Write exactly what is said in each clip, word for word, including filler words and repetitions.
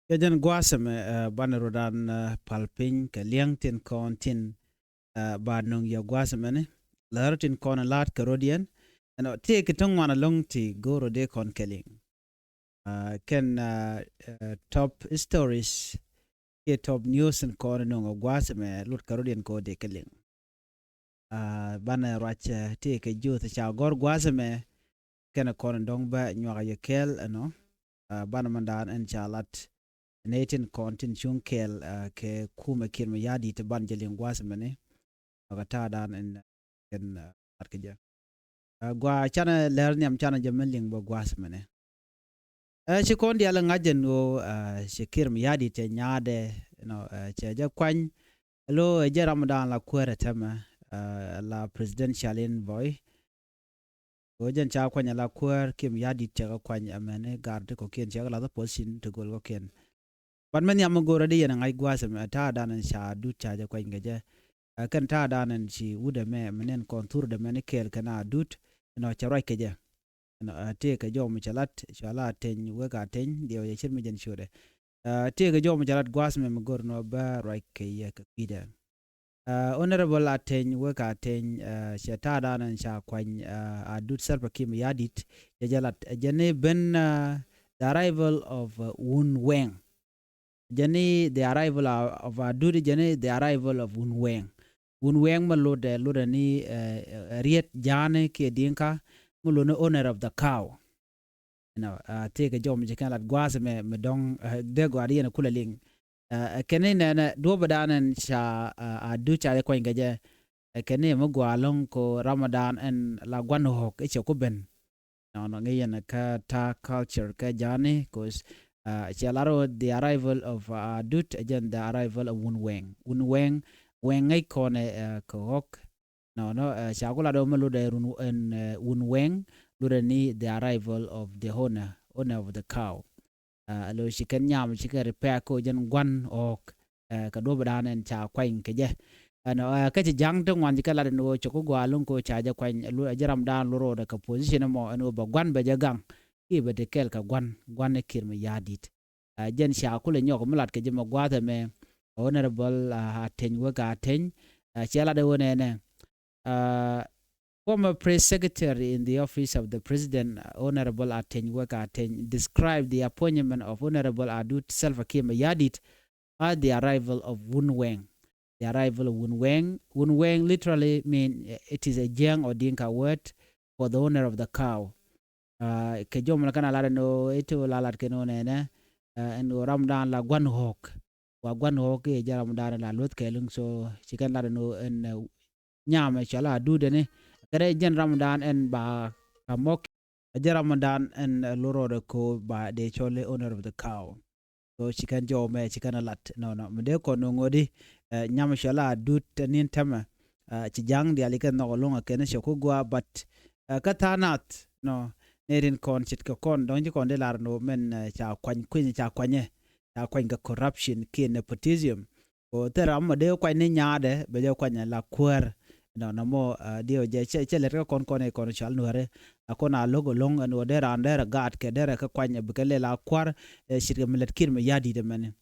Kɛ jɛn gua̱a̱th ɛmɛ, eh, banɛ rɔ̱dan, eh, pal piny kɛ liɛŋ tin kɔn tin, eh, ba nuŋ yɛ gua̱a̱th ɛmɛni. Lär tin kɔn la̱t kɛ rɔ̱diɛn. Ɛnɔ tëë kɛ ti ŋuan ɛlɔ̱ŋ ti go̱o̱r rɔ̱dɛ kɔn kɛ liŋ. Ah, kɛn, ah, eh, top stories kiɛ top news in kɔn nuŋ ɛ gua̱a̱th ɛmɛ lut kɛ rɔ̱diɛn kɛ rɔ̱dɛ kɛ liŋ. Ah, banɛ ruac, eh, tëë kɛ juth ca gɔ̱r gua̱a̱th ɛmɛ kɛnɛ kɔn dɔ̱ŋ bä nyuak yɛ kɛɛl ɛnɔ. Ah, banɛ mɛn daan ɛn ca lat nɛy tin kɔn tin cuŋ kɛɛl, ah, kɛ kumɛ Kiir Mayardit ban jɛ liŋ gua̱a̱th ɛmɛni. Nyuak ɛ ta̱a̱ daan ɛn kɛn, ah, lat kɛ jɛ. Ah, gua canɛ lɛr nhiam canɛ jɛ mɛn liŋ bä gua̱a̱th ɛmɛni. Ɛ, ci kɔn diaal ŋa̱c jɛn ɣöö, ɛ, ci Kiir Mayardit cɛ nyaadɛ, you know, ɛ, cɛ jɛ kuany. Lo ɛ jɛ ramdan la kuäär ɛ tɛmɛ, ɛ, la presidential envoy. Ɣöö jɛn ca kuany ɛ la kuäär Kiir Mayardit cɛ kɛ kuany ɛmɛni gar ti kɔ̱kiɛn cɛ kɛ lath position ti göl kɔ̱kiɛn. But mɛ nhiam mi go̱o̱rä di yɛn ɛ ŋa̱c gua̱a̱th ɛmɛ ta̱a̱ dan ɛn ca Adut ca jɛ kuany kɛ jɛ. Ɛ, kɛn ta̱a̱ dan ɛn ci wut ɛmɛ mi nɛn kɔn thur dɛmɛ ni kɛɛl kɛn Adut, you know, cɛ ruac kɛ jɛ. Ɛnɔ, ɛ, tëëkɛ jɔw mi cɛ lat, cua la Ateny wek Ateny, diɛw yɛ cir mi jɛn ciötdɛ. Ɛ, tëëkɛ jɔw mi cɛ lat gua̱a̱th mɛ mi go̱r nɔ bä ruac kɛ yɛ kɛ kui̱dɛ. Ɛ, Honorable Ateny wek Ateny, ɛ, cɛ ta̱a̱ dan ɛn ca kuany, ɛ, Adut Salva Kiir Mayardit, cɛ jɛ lat, ɛ, jɛ ni ben, ɛ, the arrival of, ɛ, Wun Weng. Jɛn ni the arrival of Adut, jɛn ni the arrival of Wun Weng. Wun Weng mi lotdɛ, lotdɛ ni, eh, eh, Riet Jani kiɛ Dinka, mi lot ni owner of the cow. You know, uh, tëëkɛ jɔw mi ci kɛn lat gua̱a̱th mɛ, mi dɔ̱ŋ, eh, dee gɔaa di yɛn kulɛ liŋ. Eh, kɛn ni nɛnɛ duɔ̱pä dan ɛn ca, eh, Adut ca jɛ kuany kɛ jɛ. Eh, kɛn ni mi gɔaa lo̱ŋ ko ramdan ɛn la gua̱n ɣɔ̱k i̱ cɛ ku ben. Nɔnɔ ŋi̱i̱c yɛn kä ta̱a̱ culture kä Jani, 'cause, uh, cɛ lar ɣöö the arrival of, uh, Adut, ɛ jɛn the arrival of Wun Weng. Wun Weng, Weng ŋäc kɔn ɛ, uh, kɛ ɣɔ̱k. Nɔnɔ, uh, ca ku lat ɣöö mi lotdɛ run ɛn, uh, Wun Weng, lotdɛ ni the arrival of the owner, owner of the cow. Ah, alo ci kɛn nyam ci kɛ repair ko jɛn gua̱n ɣɔ̱k, eh, kɛ duɔ̱p dan ɛn ca kuany kɛ jɛ. Ɛn, eh, kä ci ja̱ŋ ti ŋuan ci kɛ lat ɛn ɣöö cɛ ku gɔaa lo̱ŋ ko ca jɛ kuany, lu-, ɛ jɛ ramdan lu ro̱o̱dɛ kɛ position mɔ ɛn ɣöö bɛ gua̱n bɛ jɛ gaŋ. I̱ bɛ ti kɛɛl kɛ gua̱n, gua̱n ɛ Kiir Mayardit. Eh, jɛn ca kulɛ nyɔk mi lat kɛ jɛ mɛ gua̱a̱th ɛmɛ, Honorable, ah, Ateny wek Ateny. Eh, cɛ lat ɛ ɣöö nɛnɛ. Uh, former press secretary in the office of the president, Honorable Ateny Wek Ateny, described the appointment of Honorable Adut Salva Kiir Mayardit as the arrival of Wun Weng. The arrival of Wun Weng. Wun Weng literally mean, uh, it is a Jiang or Dinka word for the owner of the cow. Uh, kɛ jɔm la kɛn a lat ɛn ɣöö iti ɣöö la lat kɛn ɣöö nɛnɛ, uh, ɛn ɣöö ramdan la gua̱n ɣɔ̱k. Wa gua̱n ɣɔ̱k i̱ jɛ ramdan la luth kɛɛliŋ, so ci kɛn lat ɛn ɣöö ɛn, uh, nyam ɛ cɔal a Adut ɛni. Kɛn ɛ jɛn ramdan ɛn ba ka mɔk. Ɛ jɛn ramdan ɛn, uh, lorɔɔdɛ ko ba dee cɔl i̱ owner of the cow. So ci kɛn jɔw mɛ ci kɛn a lat. Nɔnɔ mi dee kɔn ŋot i̱, eh, nyam cɔal a Adut ɛni tɛmɛ, eh, ci ja̱ŋ diaal i̱ kɛn nhɔk ɛlɔ̱ŋ ɛ kɛn cɛ ku gɔaa, but, eh, kä tha̱a̱ŋ nath, nɔ, nɛ rin kɔn ce̱tkɛ kɔn dɔ̱ŋ ci kɔn dee lar nɔ mɛn, eh, ca kuany kui̱ny ca kuanyɛ, ca kuany kɛ corruption kiɛ nepotism. Ko thil ram mɔ dee kuany ni nyaadɛ bɛ jɛ kuany la kuäär. Nɔnɔ mɔ, ah, diɛw jɛ cɛ, cɛ lɛt kä kɔn kɔn i̱ kɔn cɔal Nuäärɛ. A kɔn a lo̱k ɛlɔ̱ŋ ɛn ɣöö dee raan derɛ gaat kɛ derɛ kä kuany bikɛ lɛl a kua̱r, eh, ce̱tkɛ mi lɛt Kiir Mayardit ɛmɛni.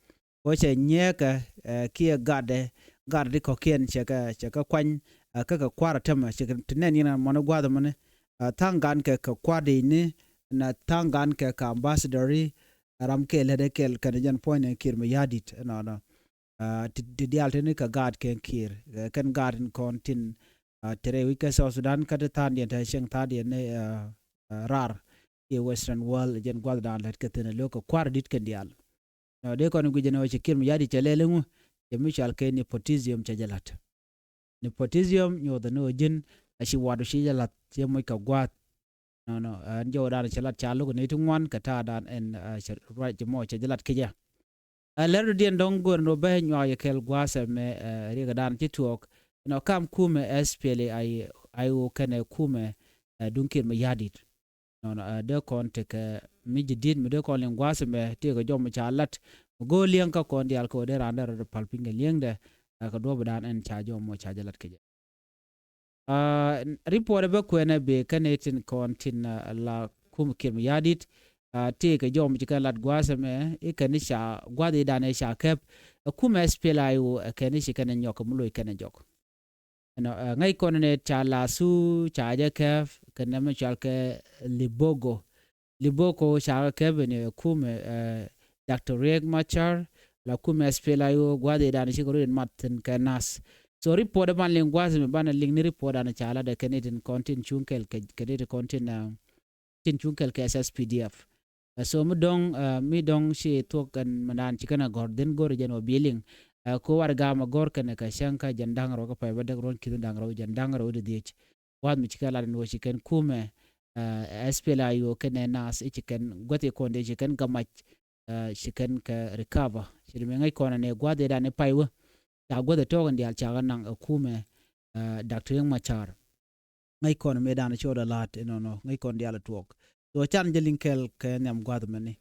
Ko cɛ nyɛɛkɛ, eh, kiɛ gatdɛ, gat di kɔ̱kiɛn cɛ kɛ, cɛ kɛ kuany, eh, kä kɛ kua̱r tɛmɛ, cɛ kɛ ti nɛn yɛn mɔni gua̱a̱th ɛmɛni, eh, tha̱a̱ŋ gan kɛ kɛ kua̱r di ni, na tha̱a̱ŋ gan kɛ kɛ ambassador i̱, ram kɛ lɛt ɛ kɛl kɛn jɛn puɔ̱ny ni Kiir Mayardit, nɔnɔ. Ah, ti, ti diaal tini kɛ gaat kɛn Kiir, eh, kɛn gaat in kɔn tin, ah, te rɛy wi̱c kä South Sudan kä ti tha̱a̱ŋdiɛn te cieŋ tha̱a̱ŋdiɛn ni, ah, ah, raar i̱ Western world jɛn gua̱thdan lät kɛ thi̱n ɛ lo̱k kɛ kua̱r di̱t kɛn diaal. Nɔ dee kɔn guic jɛn ɣöö cɛ Kiir Mayardit cɛ lɛl iŋu, cɛ mi cɔal kɛ nepotism cɛ jɛ la̱t. Nepotism nyuɔth ni ɣöö ji̱n a ci wat ɣöö ci jɛ la̱t cɛ moc kɛ gua̱a̱th. Nɔnɔ, ɛn jɔwdan cɛ lat ca lo̱k ni ti ŋuan kɛ ta̱a̱dan ɛn, ah, cɛ ruac mɔ cɛ jɛ lat kecɛ. Ɛ lɛr dɔ̱diɛn dɔ̱ŋ go̱o̱r ni wä bä nyuak yɛ kɛl gua̱a̱th ɛmɛ, ɛ, riɛkdan ci tuɔɔk. Nɔ kam kumɛ S P L A I O kɛnɛ kumɛ, ɛ, duŋ Kiir Mayardit. Nɔnɔ, ɛ, dee kɔn tekɛ mi ji̱ di̱t mi dee kɔn liŋ gua̱a̱th ɛmɛ tëëkɛ jɔw mɔ ca lat. Mi go̱o̱r liɛŋ kä kɔn diaal kɛ wä dee raan dee rɔ pal piny kɛ liɛŋdɛ, ɛ, kɛ duɔ̱pdan ɛn ca jɔw mɔ ca jɛ lat kecɛ. Ah, report bä kuɛnɛ bee kɛnɛ tin kɔn tin, ah, la kum Kiir Mayardit, Tëëkɛ jɔw mi ci kɛn lat gua̱a̱th ɛmɛ i̱ kɛn i̱ ca gua̱a̱th i̱ danɛ ca kɛp ɛ kumɛ S P L A I O ɛ kɛn i̱ ci kɛn ɛ nyɔk kɛ mi loc kɛn ɛ jɔk. Ɛnɔ ŋäc kɔn nɛ ca Lasu ca jɛ kɛp kɛ nɛmɛ cɔal kɛ Libogo. Libogo ca kɛ kɛp ɛn ɛ kumɛ Doctor Riek Machar la kumɛ S P L A I O gua̱a̱th i̱ danɛ cikɛ rut in mat thi̱n kɛ nath. So report ɛ ban liŋ gua̱a̱th ɛmɛ banɛ liŋ ni report danɛ ca lat ɛ kɛn i̱ tin kɔn tin cuŋ kɛl kɛ kɛn i̱ tin kɔn tin tin cuŋ kɛl kɛ S S P D F. So mi dɔ̱ŋ mi dɔ̱ŋ ci thuɔ̱k kɛn mi naan ci kɛn a gɔ̱r dhin go̱r jɛn wä bi liŋ. Ko warɛgak mi gɔ̱r kɛn kɛ cäŋ kä jɛn da̱ŋ rɛw kä pay bädäk ruɔ̱n ki̱n da̱ŋ rɛw jɛn da̱ŋ rɛw di dhiec. Gua̱a̱th mi ci kɛn lat ni wä ci kɛn kumɛ S P L A I O kɛn ɛ nath i̱ ci kɛn guäthi kɔn dee ci kɛn gamac ci kɛn kɛ recover. Ci di mi ŋäc kɔn ni gua̱th i̱ dan i̱ pay wä ca guäthi tɔɔk in diaal ca kɛ naŋ ɛ kumɛ Doctor Riek Machar. Ŋäc kɔn mëë dan codɛ la̱t inɔnɔ ŋäc kɔn diaal tuɔɔk. So can jɛ liŋ kɛl kɛ nhiam gua̱th mɛni.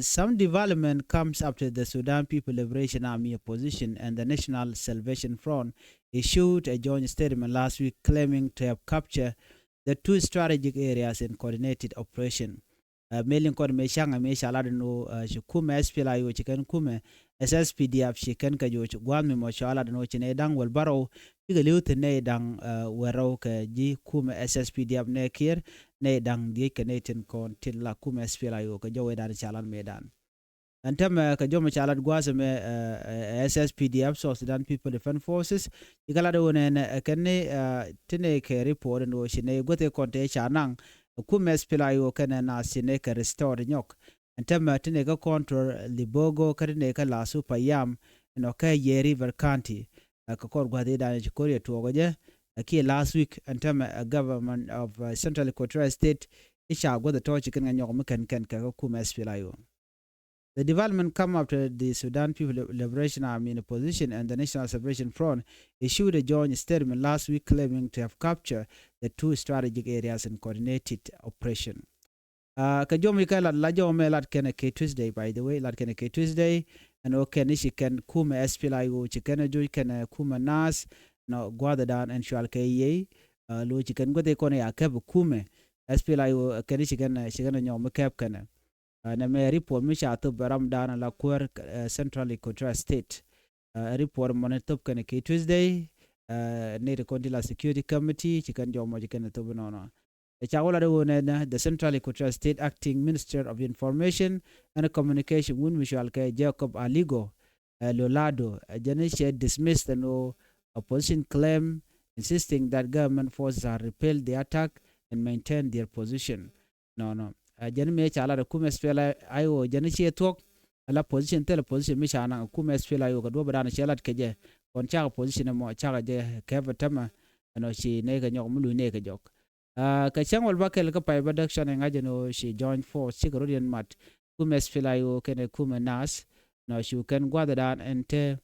Some development comes after the Sudan People Liberation Army opposition and the National Salvation Front issued a joint statement last week claiming to have captured the two strategic areas in coordinated operation. Mëë liŋ kɔn mëë ca̱ŋ mëë ca lat ni ɣöö ci kumɛ S P L A I O ci kɛn kumɛ S S P D F ci kɛn kɛ joc gua̱a̱th mi mɔ ca lat ni ɣöö ci nɛy da̱ŋ wäl bärɔw cikɛ li̱w thi̱n nɛy da̱ŋ wäl rɛw kɛ ji̱ kumɛ S S P D F nɛ kiɛɛr nɛy da̱ŋ dhiec kɛ nɛy tin kɔn tin la kumɛ S P L A I O kɛ jɔwɛ dan ca lat mëë dan. Ɛn tämɛ kɛ jɔmɛ ca lat gua̱a̱th ɛmɛ S S P D F, South Sudan People Defense Forces, cikɛ lat ɣöö nɛnɛ ɛ kɛn ni ti nɛ kɛ report ɛn ɣöö ci nɛ guäth ɛ kɔn tëë ca naŋ ɛ kumɛ S P L A I O kɛnɛ nath ci nɛ kɛ restore nyɔk. Ɛn tämɛ ti nɛ kä control Libogo kä ti nɛ kä Lasu Payam ɛnɔ kä Yei River County. Ɛ kɛ kɔr gua̱th i̱ dan ci ko̱r yɛ tuɔɔk ɛ jɛ ɛ kiɛ last week ɛn tämɛ ɛ government of Central Equatoria State i̱ ca guäth ɛ tɔ̱ ci kɛn ŋɛ nyɔk mi kɛn kɛn kɛ kä kumɛ S P L A I O. The development come after the Sudan People Liberation Army in opposition and the National Salvation Front issued a joint statement last week claiming to have captured the two strategic areas in coordinated operation. Kɛ jɔm ikɛ lat la jɔm ɛ lat kɛnɛ kɛ Tuesday, by the way, lat kɛnɛ kɛ Tuesday. Ɛn ɔ kɛn i̱ ci kɛn kumɛ S P L A I O ci kɛn ɛ joc kɛnɛ kumɛ nath nɔ gua̱dhɛ dan ɛn cual kɛ yey. Lo ci kɛn guäth ikɔn ya kɛp kumɛ S P L A I O kɛn i̱ ci kɛn ci kɛn ɛ nyɔk mi kɛp kɛnɛ. Nɛ mɛ report mi ca thop bɛ ram dan la kuäär Central Equatoria State. Report mɔni thop kɛn kɛ Tuesday. Nɛ ti kɔn ti la Security Committee ci kɛn jɔmɔ ci kɛn thop nɔnɔ. Ca wä la de wä nɛ the Central Equatoria State Acting Minister of Information and Communication wun mi cual kɛ Jacob Aligo Lolado jɛn cɛ dismiss the no opposition claim, insisting that government forces are repel the attack and maintain their position. Nɔnɔ jɛn mëë ca lat ɛ kumɛ S P L A I O jɛn ciɛ thuɔ̱k. Ala position thilɛ position mi ca naŋ ɛ kumɛ S P L A I O kɛ duɔ̱p ɛ dan ciɛ lat kɛ jɛ. Kɔn cakɛ position ɛmɔ cakɛ jɛ kɛpɛ tämɛ. Ɛnɔ ci nɛy kɛ nyɔk mi luc nɛy kɛ jɔk. Kɛ cäŋ wäl bäkɛl kä pay bädäk cɔn ɛ ŋa̱c ɛn ɣöö ci joint force cikɛ rot yɛn mat kumɛ S P L A I O kɛnɛ kumɛ nath. Nɔ cu kɛn gua̱dhɛ dan ɛn te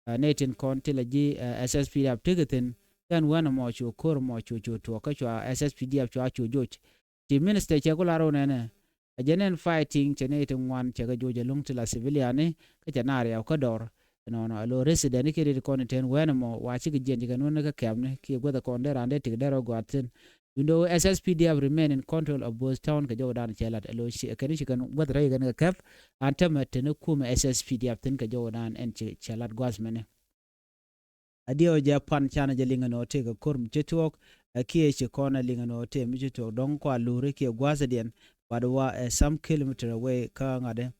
nɛy tin kɔn ti la ji̱ S S P D F tekɛ thi̱n. Kɛn wänɛ mɔ cu ko̱r mɔ cu cu tuɔɔk kä cua S S P D F cua cu joc. Ci minister cɛ ku lar wä nɛnɛ a jɛ nɛn fighting cɛ nɛy ti ŋuan cɛ kɛ joc ɛlɔ̱ŋ ti la civilian ni kä cɛ na riaw kä dɔr. Nɔnɔ a lo resident ni kiɛ ri ti kɔn ni ten wänɛ mɔ wa cikɛ jiɛn cikɛ nuɔ̱n ni kä kɛmni kiɛ guäth kɔn dee ran dee tik dee rɔ gɔat thi̱n. Dundo S S P D F remain in control of Bor town kɛ jɔwdan cɛ lat a lo kɛn ci kɛn guäth rɛy kɛn kɛ kɛp. An tämɛ teni kumɛ S S P D F thi̱n kɛ jɔwdan ɛn cɛ lat gua̱th mɛni. A diɛ ɔ jɛ pan canɛ jɛ liŋɛ nɔ tëë kɛ ko̱r mi ci tuɔɔk. Ɛ kiɛ ci kɔn ɛ liŋɛ nɔ tëë mi ci tuɔɔk dɔ̱ŋ kua luri kiɛ gua̱a̱thädiɛn. But wa ɛ some kilometer away kä ŋa̱dɛ.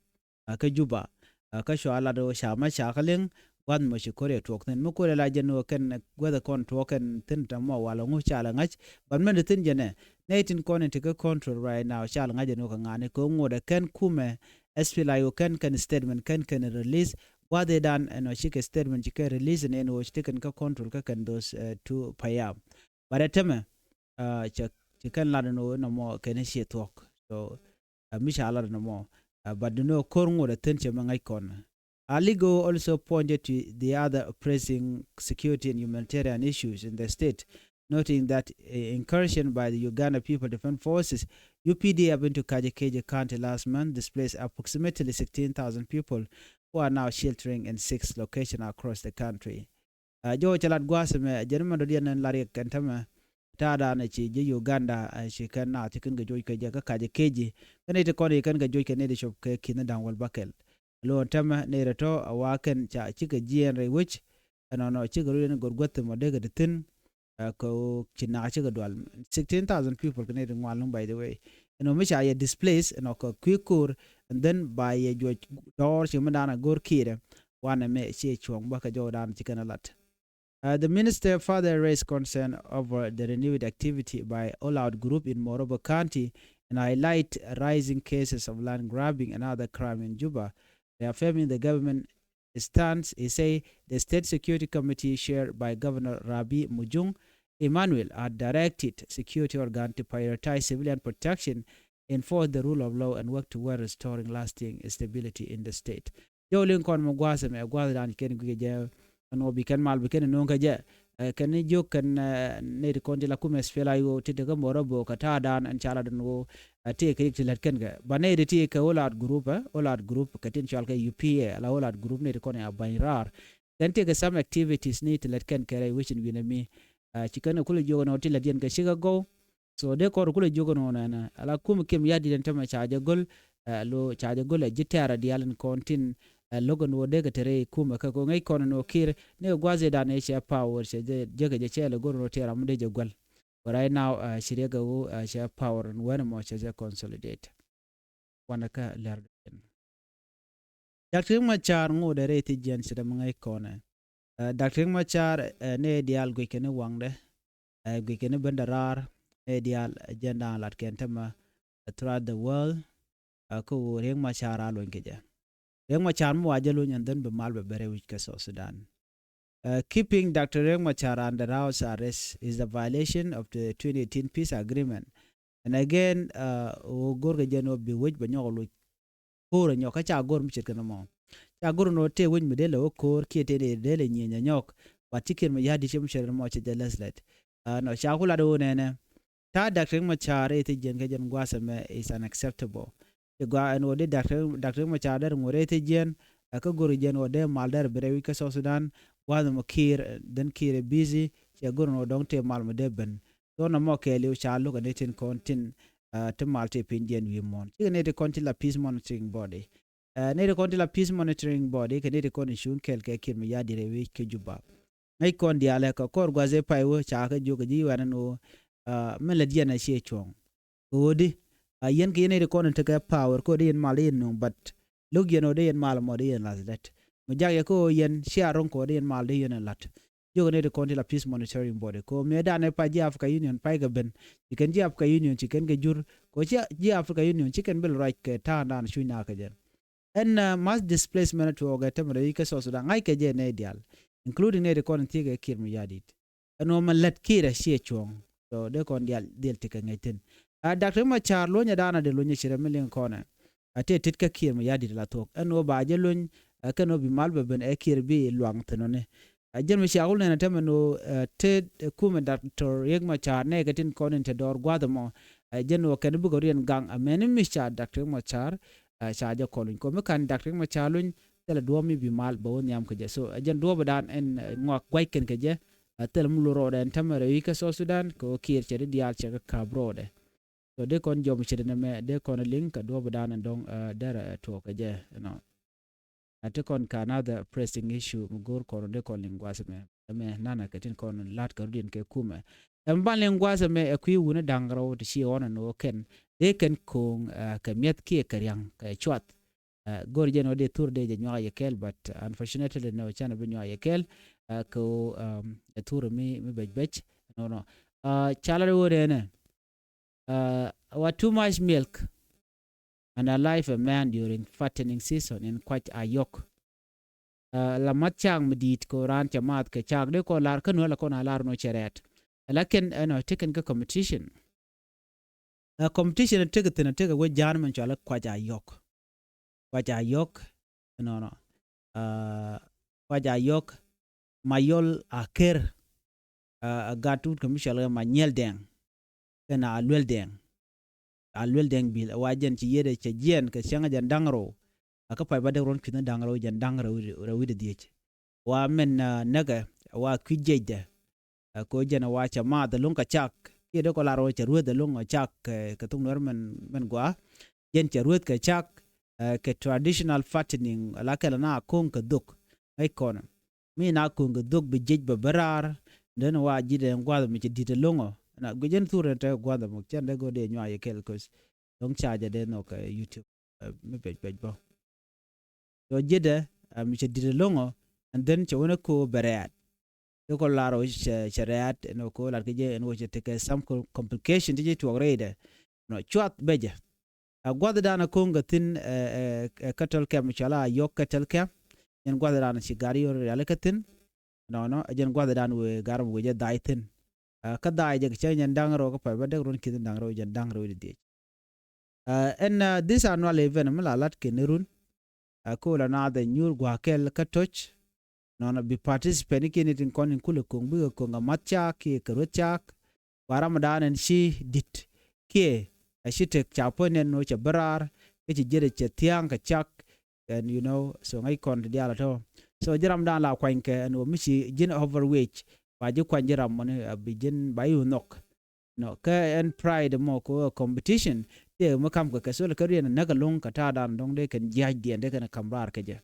Kä Juba kä cua lat ɣöö ca ma ca kä liŋ gua̱th mɔ ci ko̱r yɛ tuɔɔk thi̱n mi ko̱r yɛ la jɛn ɣöö kɛn guäth kɔn tuɔɔk kɛn thi̱n tɛ mɔ wal ŋu ca lɛ ŋa̱c. But mɛn ti thi̱n jɛnɛ nɛy tin kɔn in ti kä control right now ca lɛ ŋa̱c jɛn ɣöö kɛ ŋa̱ni kɛ ŋuɔ̱t ɛ kɛn kumɛ S P L A I O kɛn kɛn statement kɛn kɛn release. Gua̱dhidan ɛn ɔ cikɛ statement cikɛ release ni ɛn ɣöö ci tekɛn kä control kä kɛn those two payam. But ɛ tämɛ ci kɛn lat ɛn ɣöö nɔmɔ kɛn ci thuɔ̱k. So mi ca lat ɛn ɔmɔ. But dunɔ ko̱r ŋot ɛ thi̱n cɛ mɛ ŋa̱c kɔn. Aligo also pointed to the other pressing security and humanitarian issues in the state, noting that incursion by the Uganda People Defense Forces, U P D F, into Kaji-Keji County last month displaced approximately sixteen thousand people who are now sheltering in six locations across the country. Jɔwä cɛ lat gua̱a̱th ɛmɛ jɛn mɛ dɔ̱diɛn ɛn lar yɛ kɛn tämɛ. ta̱a̱dan ɛ ci ji̱ Uganda, ɛ ci kɛn naath ci kɛn kɛ joc kɛ jɛ kä ka̱c ɛ keci. Kä nɛy ti kɔn i̱ kɛn kɛ joc kɛ nɛy ti cop kɛ ki̱n da̱ŋ wäl bäkɛl. Lo̱o̱n täämɛ nɛy rɛtɔ a wa kɛn ca cikɛ jiɛɛn rɛy wec. Ɛnɔnɔ cikɛ rut in gɔr guäth mɔ dee kɛ ti thi̱n. Ɛ kɛ ɣöö ci nak cikɛ dual sixteen thousand people kɛ nɛy ti ŋuan luŋ, by the way. Ɛnɔ mi ca yɛ displace ɛnɔ kɛ kui̱ ko̱r, and then ba yɛ juɔc dɔɔr ci mi da̱a̱n a go̱r kiɛɛrɛ. Wanɛ mɛ ciɛ cuɔ̱ŋ bä kɛ jɔwdan ci kɛn a lat. Uh, the minister further raised concern over the renewed activity by All Out Group in Morobo County and highlight rising cases of land grabbing and other crime in Juba, reaffirming the government stance. He say the State Security Committee, chaired by Governor Rabi Mujung Emmanuel, had directed security organ to prioritize civilian protection, enforce the rule of law, and work toward restoring lasting stability in the state. Jɔw liŋ kɔn mɛ gua̱a̱th ɛmɛ gua̱a̱th dan kɛn guic kɛ jɛ. Ɛn ɣöö bi kɛn mal bi kɛn no̱o̱ŋ kɛ jɛ. Ɛ, kɛn ni jiök kɛn, ɛ, nɛy ti kɔn ti la kumɛ SPLA-IO ti te kä Morobo kɛ ta̱a̱ dan ɛn ca la dun ɣöö, ɛ, ti kɛ yik ti lät kɛn kɛ. Ba nɛy ti ti kɛ All Out Group, ɛ, All Out Group kɛ tin cɔal kɛ U P A, ala All Out Group nɛy ti kɔn ya ba̱ny raar. Kɛn ti kɛ some activities ni ti lät kɛn kɛ rɛy wecin wi̱nɛ mi. Ɛ, ci kɛn kɛ kulɛ jiök ɛn ɣöö ti lät yɛn kɛ cikɛ gɔw. So dee kɔn kulɛ jiök ɛn ɣöö nɛnɛ ala kum Kiir Mayardit ɛn tämɛ ca jɛ go̱l, ɛ, lo ca jɛ go̱l ɛ ji̱ tɛ̈rɛ diaal in kɔn tin, ɛ, lo̱k ɛn ɣöö dee kɛ te rɛy kumɛ kɛ kɛ ŋäc kɔn ɛn ɣöö Kiir ni kɛ gua̱a̱th ëëdan ëë cɛ power cɛ jɛ, jɛ kɛ jɛ cɛ lɛ go̱r ɛn ɣöö tɛ̈rɛ mi dee jɛ guäl. But right now, ɛ, ci riɛk ɛ ɣöö, ɛ, cɛ power ɛn wɛn ɛmɔ cɛ jɛ consolidate. Wanɛ kä lɛr. Doctor Riek Machar ŋot ɛ rɛy thiec jiɛn ce̱t ɛmɛ ŋäc kɔnɛ. Ɛ, Doctor Riek Machar, ɛ, nɛy diaal guic kɛn i̱ waŋdɛ, ɛ, guic kɛn i̱ ben dɛ raar, nɛy diaal, ɛ, jɛn da̱a̱n lat kɛn tämɛ, ɛ, throughout the world, ɛ, kä ɣöö Riek Machar a lony kɛ jɛ. Riek Machar mi wa jɛ lony ɛn dhän bi mal bɛ bɛ rɛy wi̱c kä South Sudan. Uh, keeping Doctor Riek Machar under house arrest is a violation of the twenty eighteen peace agreement. And again, uh, ɣöö go̱rkɛ jɛn ɣöö bi wec bɛ nyɔk loc. Ko̱o̱r ɛ nyɔk kä ca go̱r mi ce̱tkɛ nɔmɔ. Ca go̱r nɔ tëë wec mi dee lɛ wä ko̱o̱r kiɛ tëë dee lɛ nyieny ɛ nyɔk. But ci Kiir Mayardit cɛ mi ce̱tkɛ nɔmɔ cɛ jɛ lɛth lɛt. Uh, nɔ ca ku lat ɣöö nɛnɛ. Ta̱a̱ Doctor Riek Machar ɛ thiec jiɛn kɛ jɛn gua̱a̱th ɛmɛ is unacceptable. Ti gɔaa ɛn ɣöö dee Doctor, Doctor Riek Machar derɛ ŋot rɛy thiec jiɛn, ɛ kä go̱r jiɛn ɣöö dee mal derɛ bi rɛy wi̱c kä South Sudan, gua̱a̱th ɛmɔ Kiir, then Kiir ɛ busy, cɛ go̱r ɛn ɣöö dɔ̱ŋ tëë mal mɔ dee ben. Thon ɛmɔ kɛɛliw ca lo̱k ɛ ni tin kɔn tin, ɛ, ti mal tëë piny jiɛn wi̱i̱ muɔ̱ɔ̱n. Cikɛ ni ti kɔn ti la peace monitoring body. Ɛ, ni ti kɔn ti la peace monitoring body, kɛ ni ti kɔn in cuŋ kɛɛl kɛ Kiir Mayardit rɛy wi̱c kä Juba. Ŋäc kɔn diaalɛ kɛ kɔr gua̱th ëë pay wä ca kɛ jiök kɛ ji̱ wɛn ɛn ɣöö, ɛ, min lät yɛn ɛ ciɛ cuɔ̱ŋ. Kɛ ɣöö di, a yɛn kɛ yɛn ɛ ti kɔn in tekɛ power kɛ ɣöö di yɛn mal di yɛn nuŋ, but lo̱k yɛn ɣöö di yɛn mal mɔ di yɛn la̱th lät. Mi jak yɛ kɛ ɣöö yɛn cia ro̱ŋ kɛ ɣöö di yɛn mal di yɛn la̱t. Jiök ɛ ni ti kɔn ti la peace monitoring body kɛ ɣöö mëë danɛ pa ji̱ Africa Union pay kɛ ben. Ci kɛn ji̱ Africa Union ci kɛn kɛ jur. Kɛ ɣöö ci ji̱ Africa Union ci kɛn bil ruac kɛ ta̱a̱ŋdan cuc na kɛ jɛ. Ɛn, uh, mass displacement tuɔɔkɛ tämɛ rɛy kä South Sudan ŋa̱c kɛ jɛ nɛy diaal, including nɛy ti kɔn thiekɛ Kiir Mayardit. Ɛn ɣöö mɛ lät Kiir ɛ ciɛ cuɔ̱ɔ̱ŋ. So dee kɔn diaal dhil ti kɛ ŋäc thi̱n. A Doctor Machar luɔ̱nyɛ daanɔ dee luɔ̱nyɛ ci rɛ mi liŋ kɔnɛ. A tëë tit kä Kiir Mayardit la thuɔ̱k ɛn ɣöö ba jɛ luɔ̱ny, ɛ kɛn ɣöö bi mal bɛ ben ɛ Kiir bi luaŋ thi̱n ɣöni. A jɛn mi cia wul nɛn a tämɛ ni ɣöö, ɛ, te, ɛ, kumɛ Doctor Riek Machar nɛɛkɛ tin kɔn in te dɔɔr gua̱a̱th ɛmɔ. Ɛ jɛn ɣöö kɛn bikɛ riɛn gaŋ a mɛni mi ca Doctor Riek Machar, ɛ, ca jɛ kɔl luny. Kɔ mi ka̱n Doctor Riek Machar luny, thilɛ duɔ̱ɔ̱p mi bi mal bɛ wä nhiam kɛ jɛ. So, ɛ jɛn duɔ̱ɔ̱p dan ɛn, ɛ, ŋɔak gua̱c kɛn kɛ jɛ, ɛ, thilɛ mi lo rɔɔdɛ ɛn tämɛ rɛy wi̱c kä South Sudan, kɛ ɣöö Kiir cɛ di diaal cɛ kɛ ka̱p rɔɔdɛ. So, dee kɔn jɔm ce̱t ɛn ɛmɛ, dee kɔn liŋ kɛ duɔ̱ɔ̱p dan ɛn dɔ̱ŋ, ɛ, derɛ, ɛ, tuɔɔk kɛ jɛ, you know. A ti kɔn ka another pressing issue mi go̱o̱r kɔn dee kɔn liŋ gua̱a̱th ɛmɛ. Ɛmɛ nanɛ kɛ tin kɔn la̱t kɛ rut in kɛ kumɛ. Ɛmɛ ban liŋ gua̱a̱th ɛmɛ ɛ kui̱ wuni da̱ŋ rɛw ti ci ɣɔn ɛn ɣöö kɛn dee kɛn ko̱o̱ŋ, ɛ, kɛ mi̱eth kiɛ kɛ ria̱ŋ kɛ cuath. Ɛ, go̱o̱r jɛn ɣöö dee thur dee jɛ nyuak yɛ kɛɛl, but unfortunately nɛ ɣöö canɛ bi nyuak yɛ kɛɛl, ɛ, kɛ ɣöö, um, ɛ thur mi, mi bɛc bɛc. Nɔnɔ. Ɛ, ca lat ɣöö nɛnɛ. Uh, wa too much milk and alive a man during fattening season in Kuac Ayok. Uh, la math cak mi di̱i̱t kɛ raan cɛ math kɛ cak dee kɔn lar kä nuɔl la kɔn a lar nɔ cɛ rɛɛt. Lakin ɛnɔ tekɛn kä competition. Uh, competition tekɛ thi̱n tekɛ wec ja̱a̱n mɛn cɔal Kuac Ayok. Kuac Ayok, nɔnɔ. Uh, Kuac Ayok, Mayol Aker, uh, a gat wut kɛ mi cɔal kɛ Manyɛl Dɛŋ. Kɛn a Luel Dɛŋ. A Luel Dɛŋ Bil, a wa jɛn ci yiëëdɛ cɛ jiɛn kɛ cäŋ jɛn da̱ŋ rɛw. A kä pay ba dee ruɔ̱n kui̱th ni da̱ŋ rɛw jɛn da̱ŋ rɛw, rɛw wi̱cdɛ dhiec. Wa mɛn, uh, näkɛ, wa kui̱ jiɛcdɛ. Ɛ, ko jɛn ɛ wa cɛ maath ɛlɔ̱ŋ kɛ cak kiɛ dee kɔ lar ɣöö cɛ rueth ɛlɔ̱ŋ ɛ cak kɛ, kɛ thok Nuɛr mɛn, mɛn gɔaa. Jɛn cɛ rueth kɛ cak, ɛ, kɛ traditional fattening la kɛl na ko̱ŋ kɛ dhok. Ŋäc kɔn mi na ko̱ŋ kɛ dhok bi jiec bɛ bä raar. Dee ni wa ji̱ dee gua̱th mi cɛ di̱t ɛlɔ̱ŋ ɔ na guic jɛn thur ni te gua̱th ɛmɔ cɛn dee go̱o̱r dee nyuak yɛ kɛl ko̱th. Dɔ̱ŋ ca jɛ dee nhɔk kɛ YouTube, ɛ, mi pec pec bä. So ji̱dɛ, ɛ, mi cɛ di̱t ɛlɔ̱ŋ ɔ, and then cɛ wänɛ ko̱ bɛ rɛ̈ɛ̈t. Ti kɔ lar ɔ cɛ, cɛ rɛ̈ɛ̈t ɛn ɔ ko̱ lar kɛ jɛ ɛn ɔ cɛ tekɛ some co-, complication ti ji̱ tuɔk rɛydɛ. Nɔ cuath bɛ jɛ. Ɛ gua̱thdan ɛ ko̱ŋ kɛ thi̱n, ɛ, ɛ, ɛ cattle camp cɔal a Ayok cattle camp. Jɛn gua̱thdan ci gar yɔr riali kä thi̱n. Nɔnɔ ɛ jɛn gua̱thdan wëë gar mi wëë jɛ dha̱a̱c thi̱n. Ɛ kä dha̱a̱c jɛ kɛ cä jɛn da̱ŋ rɛw kä pay bä dek run ki̱n da̱ŋ rɛw jɛn da̱ŋ rɛw di dhiec. Ɛ ɛn, ɛ, this annual event mi la lat kɛ ni run. Ɛ ko̱ la naath ɛ nyuur gua̱a̱k kɛl kä toc. Nɔnɔ bi participant ni kiɛ ni tin kɔn in kulɛ ko̱ŋ bikɛ ko̱ŋ kɛ math cak kiɛ kɛ rueth cak. Wa ramdan ɛn ci di̱t kiɛ ɛ ci tek ca puɔ̱ny nɛn ni wä cɛ bä raar kä ci jiɛt ɛ cɛ thia̱a̱ŋ kɛ cak. And you know so ŋäc kɔn ti diaal ɛ tɔ̱. So ji̱ ramdan la kuany kɛ ɛn wä mi ci ji̱n overweight ba ji̱ kuany ji̱ ram mɔni, ɛ, bi ji̱n ba i̱ wä nhɔk. Nɔ kä ɛn pride mɔ ko competition. Tëë mi kam kɛ kɛ thol kä riɛn näk ɛlɔ̱ŋ kɛ ta̱a̱dan dɔ̱ŋ dee kɛn jia̱cdiɛn dee kɛn kam raar kɛ jɛ.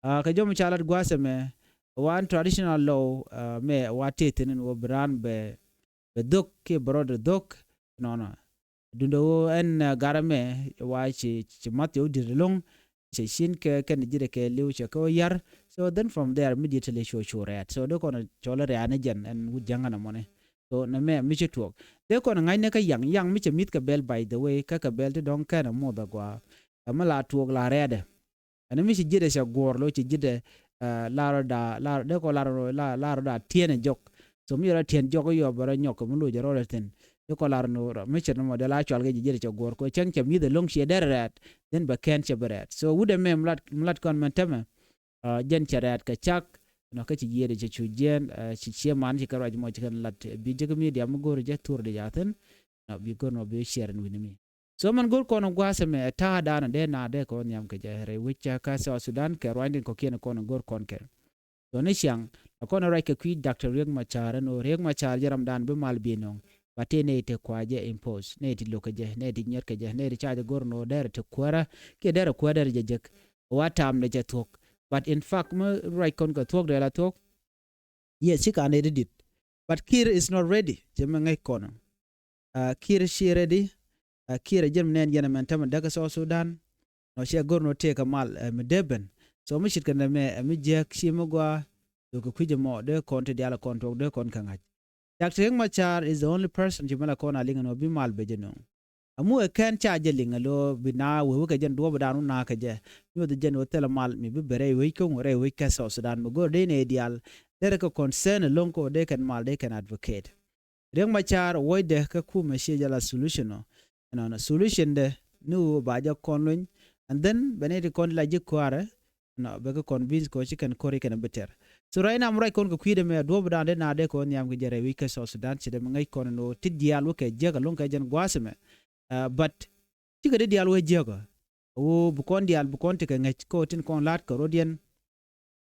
Ɛ kɛ jɔm ca lat gua̱a̱th ɛmɛ wan traditional law, ɛ, mɛ wa tëë thi̱n ɛn wä bi raan bɛ, bɛ dhok kiɛ bɛ rɔɔdɛ dhok. Nɔnɔ dundɛ wä ɛn, ɛ, garɛ mɛ wa ci, ci math cɛ wä di̱t ɛlɔ̱ŋ. Cɛ cin kɛ kɛn ji̱ dɛ kɛ li̱w cɛ kɛ wä yar. So then from there immediately cu cu rɛ̈ɛ̈t. So dee kɔn cɔl rɛ̈ɛ̈t ni jɛn ɛn wut jäŋä nɛ mɔni. So nɛ mɛ mi ci tuɔɔk dee kɔn ŋa̱cnɛ kä yaŋ, yaŋ mi cɛ mi̱th kɛ bɛl by the way kä kɛ bɛl ti dɔ̱ŋ kɛn ɛ muth agua. Ɛ mi la tuɔɔk la rɛ̈ɛ̈dɛ. Ɛn mi ci ji̱dɛ cɛ guɔ̱ɔ̱r lo ci ji̱dɛ, ɛ, lar da, lar dee kɔ lar, lar, lar da tiɛn ɛ jɔk. So mi yɔrɔ tiɛn jɔk yɔ bɛ rɔ nyɔk kɛ mi loc rɔ rɛ thin. Dee kɔ lar ni mi cɛ ni mɔ dee la cual kɛ ji̱ ji̱dɛ cɛ guɔ̱ɔ̱r kɔ cɛŋ cɛ mi̱th ɛlɔ̱ŋ ciɛ dɛr rɛɛt. Then bɛ kɛn cɛ bɛ rɛɛt. So wut ɛmɛ mi lat, mi lat kɔn mɛn tämɛ. Ɛ, jɛn cɛ rɛɛt kɛ cak. Nɔ kä ci yiëëdɛ cɛ cu jiɛɛn, ɛ, ci ciɛ man ci kɛ ruac mɔ ci kɛn lat bi jek media mi go̱o̱r jɛ thur di ca thin. Nɔ bi go̱o̱r nɔ bi share in wi̱ni mi. So mɛn go̱r kɔn gua̱a̱th ɛmɛ ɛ ta̱a̱ da̱a̱n dee na dee kɔn nhiam kɛ jɛ rɛy wec kä South Sudan kɛ ruanydiɛn kɔ̱kiɛn kɔn go̱r kɔn kɛ. So ni ciaŋ la kɔn ruac kɛ kui̱ Doctor Riek Machar ɛn ɣöö Riek Machar jɛ ramdan bi mal bi nɔŋ. Ba tëë nɛy ti kua jɛ impose, nɛy ti lo̱k kɛ jɛ, nɛy ti nyiɛt kɛ jɛ, nɛy ti ca jɛ go̱r ɛn ɣöö derɛ ti kuäärä kiɛ derɛ kuäär derɛ jɛ jek. Wa ta̱a̱m dɛ jɛ thuɔ̱k. But in fact mi ruac kɔn kɛ thuɔ̱k dee la thuɔ̱k. Yes, ci ka nɛy ti dit. But Kiir is not ready. Cɛ mi ŋäc kɔn. Ɛ, Kiir ci ready. Ɛ, Kiir ɛ jɛn mi nɛn yɛn ɛmɛn tämɛ däk ɛ South Sudan. Nɔ cɛ go̱r nɔ tëëk ɛ mal, ɛ, mi dee ben. So mi cit kɛn ɛmɛ, ɛ, mi jiääk ci mi gɔaa. Thok kɛ kui̱c ɛmɔ dee kɔn ti diaal ɛ kɔn tuɔk dee kɔn kɛ ŋa̱c. Doctor Riek Machar is the only person ci mi la kɔn a liŋ ɛn ɣöö bi mal bɛ jɛ nööŋ. Amu ɛ kɛn ca jɛ liŋ ɛ lo̱ bi na wee wekɛ jɛn duɔ̱ɔ̱pdan wä na kɛ jɛ. Nyuɔth jɛn wä thilɛ mal mi bi bɛ rɛy wec kä ŋu rɛy wec kä South Sudan mi go̱r dee nɛy diaal. Derɛ kɛ concern ɛlɔ̱ŋ kɛ wä dee kɛn mal dee kɛn advocate. Riek Machar wuɔcdɛ kä kumɛ ciɛ jɛ la solution ɔ. Ɛnɔnɔ solution dɛ ni ɣöö ba jɛ kɔn luny. And then bɛ ni ti kɔn la ji̱ kuaarɛ. Nɔ bɛ kɛ convince kɛ ɣöö ci kɛn ko̱ri kɛn bi tɛr. So right now mi ruac kɔn kɛ kui̱dɛ mɛ duɔ̱ɔ̱pdan dee na dee kɛ ɣöö nhiam kɛ jɛ rɛy wi̱c kä South Sudan ci dee mi ŋäc kɔn ni ɣöö ti diaal wä kɛ jiäk ɛlɔ̱ŋ kɛ jɛn gua̱a̱th ɛmɛ. Ɛ, but cikɛ dee diaal wä jiäk ɔ. Ɣöö bi kɔn diaal bi kɔn tekɛ ŋäc kä ɣöö tin kɔn la̱t kɛ rɔ̱diɛn.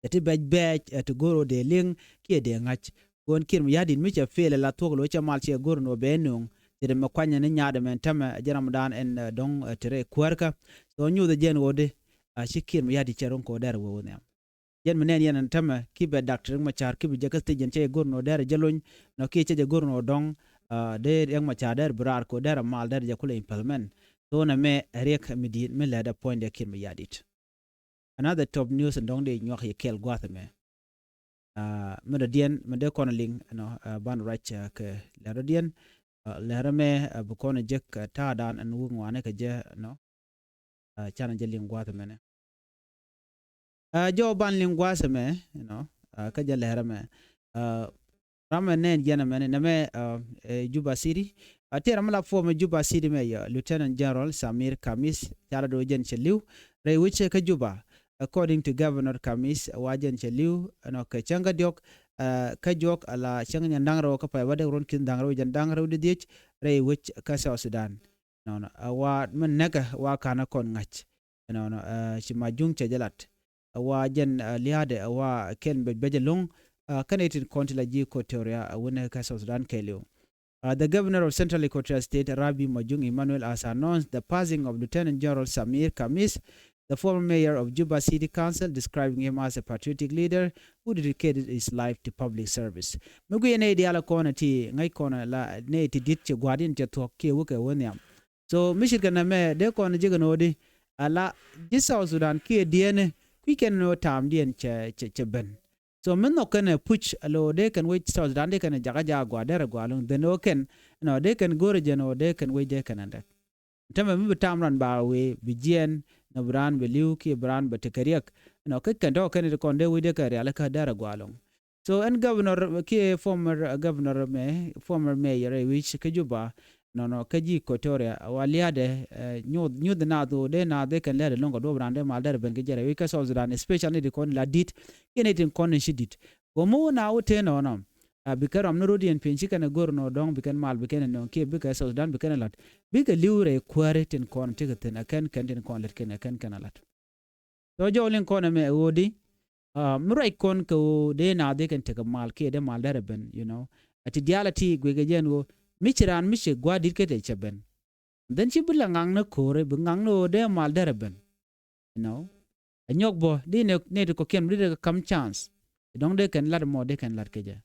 Ɛ ti bɛc bɛɛc ɛ ti go̱r ɣöö dee liŋ kiɛ dee ŋa̱c. Go̱o̱n Kiir Mayardit mi cɛ fail ɛ la thuɔ̱k lo̱c cɛ mal cɛ go̱r ni ɣöö bɛ nööŋ. Ti dee mɛ kuanyɛ ni nyaat ɛmɛn tämɛ ɛ jɛ ramdan ɛn, ɛ, dɔ̱ŋ, ɛ, ti rɛy kuäärkä. So nyuuth ɛ jɛn ɣöö di a ci Kiir Mayardit cɛ ro̱ŋ kɛ ɣöö dɛr ɛ wee wä nhiam. Jɛn mi nɛn yɛn ɛn tämɛ ki bɛ Doctor Riek Machar ki bi jɛ kä stage ɛn cɛ go̱r ni ɣöö dɛr ɛ jɛ lony. Nɔ kiɛ cɛ jɛ go̱r ni ɣöö dɔ̱ŋ, ɛ, dee Riek Machar dɛr bi raar kɛ ɣöö dɛr ɛ mal dɛr ɛ jɛ kulɛ implement. So nɛmɛ ɛ riɛk mi di̱i̱t mi lɛt ɛ puɔ̱nydɛ Kiir Mayardit. Another top news in dɔ̱ŋ dee nyuak yɛ kɛɛl gua̱a̱th ɛmɛ. Aa, mi dɔ̱diɛn mi dee kɔn liŋ, you know, aa, ban ruac, aa, kɛ lɛr dɔ̱diɛn. Aa, lɛr ɛmɛ, aa, bi kɔn jek, aa, ta̱a̱dan ɛn wä ŋuani kɛ jɛ, you know. Aa, canɛ jɛ liŋ gua̱a̱th ɛmɛnɛ. Aa, jɔw ban liŋ gua̱a̱th ɛmɛ, you know, aa, kä jɛ lɛr ɛmɛ. Aa, ram ɛ nɛn jɛn ɛmɛnɛ nɛmɛ, aa, ɛ Juba City. Aa, tiɛɛr ram mi la form ɛ Juba City mɛ yɛ Lieutenant General Samir Kamis, ca la do̱ jɛn cɛ li̱w rɛy wecɛ kä Juba. According to Governor Kamis, wa jɛn cɛ li̱w ɛnɔ kɛ cäŋ kä diɔ̱k, aa, kä juɔk ala cäŋ nyɛn da̱ŋ rɛw kä pay wa dek ruɔ̱n ki̱n da̱ŋ rɛw jɛn da̱ŋ rɛw di dhiec rɛy wec kä South Sudan. Nɔnɔ, aa, wa mi näkɛ wa ka̱n ɛ kɔn ŋa̱c. Nɔnɔ, aa, ci ma juŋ cɛ jɛ lat. Aa, wa jɛn, aa, lia̱a̱dɛ, aa, wa kɛn bɛc bɛc ɛlɔ̱ŋ, Kä nɛy tin kɔn ti la ji̱ Equatoria a wunɛ kä South Sudan kɛɛliw. Uh, the governor of Central Equatoria State, Rabi Majung Emmanuel, has announced the passing of Lieutenant General Samir Kamis, the former mayor of Juba City Council, describing him as a patriotic leader who dedicated his life to public service. Mi gui nɛy diaal kɔn ti ŋäc kɔn la nɛy ti dit ci gua̱diɛn cɛ thuɔ̱k kiɛ wä kɛ wä nhiam. So mi cit kɛn ɛmɛ dee kɔn ji̱ kɛn ɣöö di ala ji̱ South Sudan kiɛ diɛɛni kui̱ kɛn ɣöö ta̱a̱mdiɛn cɛ, cɛ, cɛ ben. So mi nhɔk kɛn ɛ puc alo dee kɛn wec South Sudan dee kɛn ɛ jakä jakä gua derɛ gua loŋ dhen ɣöö kɛn nɔ dee kɛn go̱rɛ jɛn ɣöö dee kɛn wec dee kɛn ɛ dɛk. Tämɛ mi bi tam ran ba wee bi jiɛn nɔ bi raan bi li̱w kiɛ bi raan bi tekɛ riɛk. Nɔ kä kɛn tɔ̱ kɛn ti kɔn dee wec dee kɛn rialikä derɛ gua loŋ. So ɛn governor kiɛ former, uh, governor mɛ former mayor ɛ wi̱c kä Juba nɔnɔ kä ji̱ Equatoria wa lia̱dɛ, uh, nyuth nyuth naath ɣöö dee naath dee kɛn lɛ̈t ɛlɔ̱ŋ kɛ duɔ̱p raan dee mal derɛ ben kä jɛrɛ wi̱c kä South Sudan, especially ti kɔn la di̱t kiɛ ni tin kɔn ni ci di̱t. Ɣöö mi wä naath wä tëë nɔnɔ, uh, bikɛ rɔm ni ro̱diɛn pi̱ny ci kɛn ɛ go̱r nɔ dɔ̱ŋ bikɛn mal bikɛn ɛ nöŋ kiɛ bikɛ South Sudan bikɛn ɛ la̱t bikɛ li̱w rɛy kuääri tin kɔn tekɛ thi̱n ɛ kɛn kɛn tin kɔn lät kɛn ɛ kɛn kɛn ɛ la̱t. Tɔ jɔw liŋ kɔn ɛmɛ ɛ ɣöö di, uh, mi ruac kɔn kɛ ɣöö dee naath dee kɛn tekɛ mal kiɛ dee mal derɛ ben, you know. A ti diaal a ti guikɛ jɛn ɣöö mi ci raan mi ci gua̱a̱r di̱t kɛ tɛ cɛ ben. Then ci bi la ŋaŋ ni ko̱ri bi ŋaŋ ni ɣöö dee mal derɛ ben, you know. A nyɔk bɔ di nɛ ti kɔ̱kiɛn bi di dee kɛ kam chance. Dɔ̱ŋ dee kɛn lat mɔ dee kɛn lat kɛ jɛ.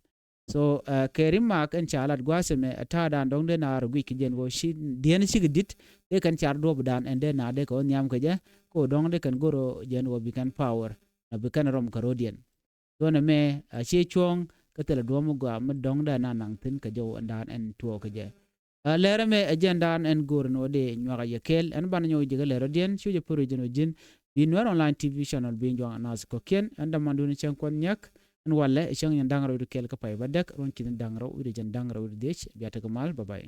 So, uh, kɛ rimak ɛn ca lat gua̱a̱th ɛmɛ ɛ ta̱a̱dan dɔ̱ŋ dee na rɔ guic kɛ jɛn ɣöö ci diɛn cikɛ di̱t dee kɛn car duɔ̱ɔ̱pdan ɛn dee na dee kɛ ɣöö nhiam kɛ jɛ kɛ ɣöö dɔ̱ŋ dee kɛn go̱r ɣöö jɛn ɣöö bi kɛn power na bi kɛn rɔm kɛ ro̱diɛn. Duɔ̱n ɛmɛ a ciɛ cuɔ̱ɔ̱ŋ kä thilɛ duɔ̱ɔ̱m mi gɔaa mi dɔ̱ŋ dee na naŋ thi̱n kɛ jɔw ɛn daan ɛn tuɔɔk kɛ jɛ. A lɛr ɛmɛ ɛ jɛn daan ɛn go̱o̱r ɛn ɣöö dee nyuak a yɛ kɛɛl ɛn banɛ nyɔk ji̱ kɛ lɛr rɔ̱diɛn ci wä jɛ pär wi̱c jɛn ɣöö ji̱n bi Nuɛr online T V channel bi nyuak nath kɔ̱kiɛn ɛn dämanduun cäŋ kuɔth nyak. Ɛn walɛ ɛ cäŋ nyɛn da̱ŋ rɛw wi̱cdɛ kɛl kä pay bädäk ruɔ̱n ki̱n da̱ŋ rɛw wi̱cdɛ jɛn da̱ŋ rɛw wi̱cdɛ dhiec. Bia tekɛ mal, bye bye.